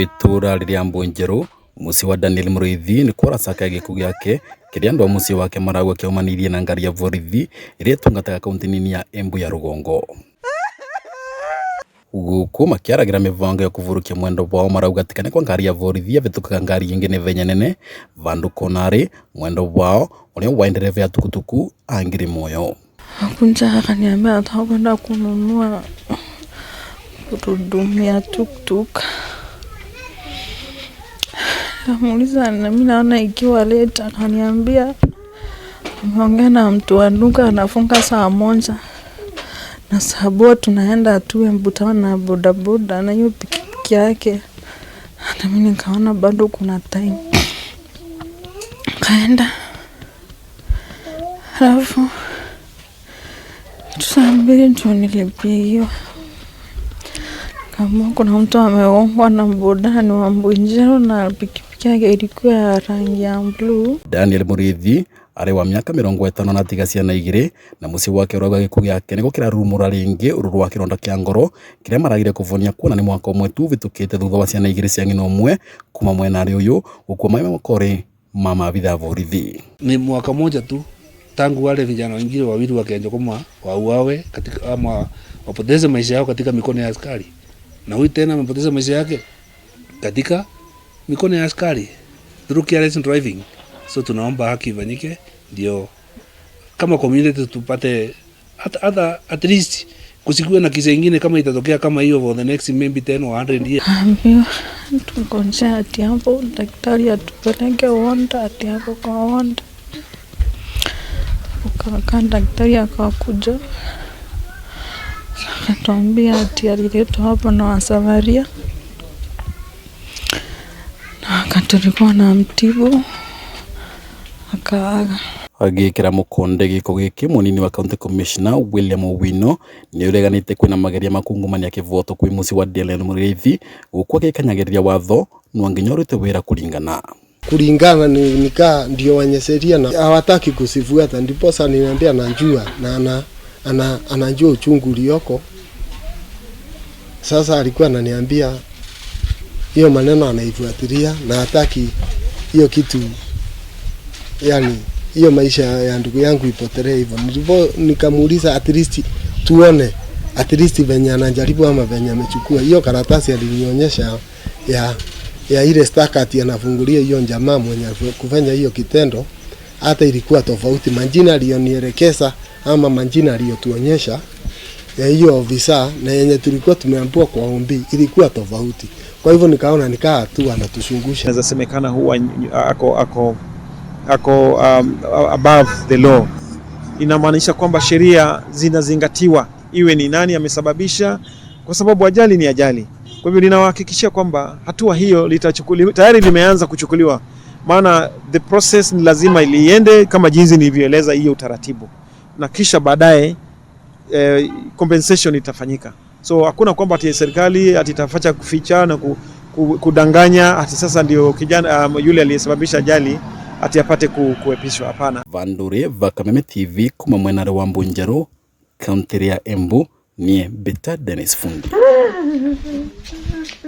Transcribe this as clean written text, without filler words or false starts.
Itũra rĩrĩa Mbũnjerũ mũciĩ wa Daniel Mũrĩithi nĩ kwaracakaya gĩkuũ gĩake kĩrĩa andũ a mũciĩ wake marauga kĩaumanĩirie na ngari ya borithi ĩrĩa ĩtungataga kaunti nini ya Embu ya rũgongo. Gũkũ makĩaragĩra mĩbango ya kũvũrũkia mwendo wao marauga atĩ kana kwa ngari ya borithi yavĩtũkaga ngari ĩngĩ nĩ venya nene vandũ konarĩ mwendo wao ũrĩa waĩ ndereba ya tukutuku angĩrĩ muoyo. Akakuja akaniambia anataka kwenda kununua gurudumu ya tuktuk. Nikamuuliza na mimi naona ikiwa late, akaniambia ameongea na mtu wa duka anafunga saa 1 na sababu tunaenda tu Embu Town na bodaboda na hiyo pikipiki yake, na mimi nikaona bado kuna time, kaenda alafu saa 2 ndio nilipigiwa kama kuna mtu amegongwa na boda ni wa Mbunjeru na pikipiki yake ilikuwa ya rangi ya blue. Daniel Mũrĩithi arĩ wa mĩaka 50 na atiga ciana igĩrĩ na mũciĩ wake ũrauga gĩkuũ gĩake nĩguo kĩrarurumũra rĩngĩ ũrũrũ wa kĩronda kĩa ngoro kĩrĩa maragire kũvonia kuona nĩ mwaka ũmwe tu ũvĩtũkĩte thutha wa ciana igĩrĩ cia ng'ina ũmwe kuma mwenarĩ ũyũ gũkua maĩ makore ma maabitha a borithi. Ni mwaka moja tu tangu wale vijana wengine wawili wa Kianjokoma wauawe katika ama wapoteze maisha yao katika mikono ya askari, na huyu tena amepoteza maisha yake katika mikono ya askari through careless driving. So tunaomba haki ifanyike, ndio kama community tupate hata at least kusikuwe na kisa ingine kama itatokea kama hiyo for the next maybe 10 or 100 years. Ambiwa tungojea ati hapo daktari atupeleke ward, ati hapo kwa ward. Ukakaa daktari akakuja akatuambia ati aliletwa hapo na wasamaria na wakati tulikuwa na mtibu akaaga. Agĩkĩra mũkonde gĩko gĩkĩ mũnini wa county commissioner William Owino nĩ ũreganĩte kwĩna mageria ma kungumania kĩvoto kwĩ mũciĩ wa Daniel Mũrĩithi gũkũ agĩkanyagĩrĩria watho no nginya ũrute wĩra kũringana kulingana ni nikaa ndio wenye sheria na hawataki kuzifuata, ndiposa niniambia anajua na anajua uchungu ulioko. Sasa alikuwa ananiambia hiyo maneno anaifuatilia na hataki hiyo kitu, yani hiyo maisha ya ndugu yangu ipotelee hivyo. Nilipo nikamuuliza at least tuone at least venye anajaribu ama venye amechukua hiyo karatasi alinionyesha ya ile stakati anafungulia hiyo jamaa mwenye kufanya hiyo kitendo, hata ilikuwa tofauti. Majina aliyonielekeza ama majina aliyotuonyesha ya hiyo ofisa na yenye tulikuwa tumeambiwa kwa ombi ilikuwa tofauti. Kwa hivyo nikaona nikaa tu anatushungusha. Inaweza semekana huwa ako above the law. Inamaanisha kwamba sheria zinazingatiwa, iwe ni nani amesababisha, kwa sababu ajali ni ajali. Kwa hivyo ninawahakikishia kwamba hatua hiyo litachukuliwa, tayari limeanza kuchukuliwa, maana the process ni lazima iliende kama jinsi nilivyoeleza hiyo utaratibu, na kisha baadaye compensation itafanyika. So hakuna kwamba ati serikali ati itafacha kuficha na kudanganya ati sasa ndio kijana yule aliyesababisha ajali ati apate kuepishwa. Hapana. Vandure va Kameme TV kuma mwenare wa Mbunjeru kaunti ya Embu nie Beta Dennis Fundi.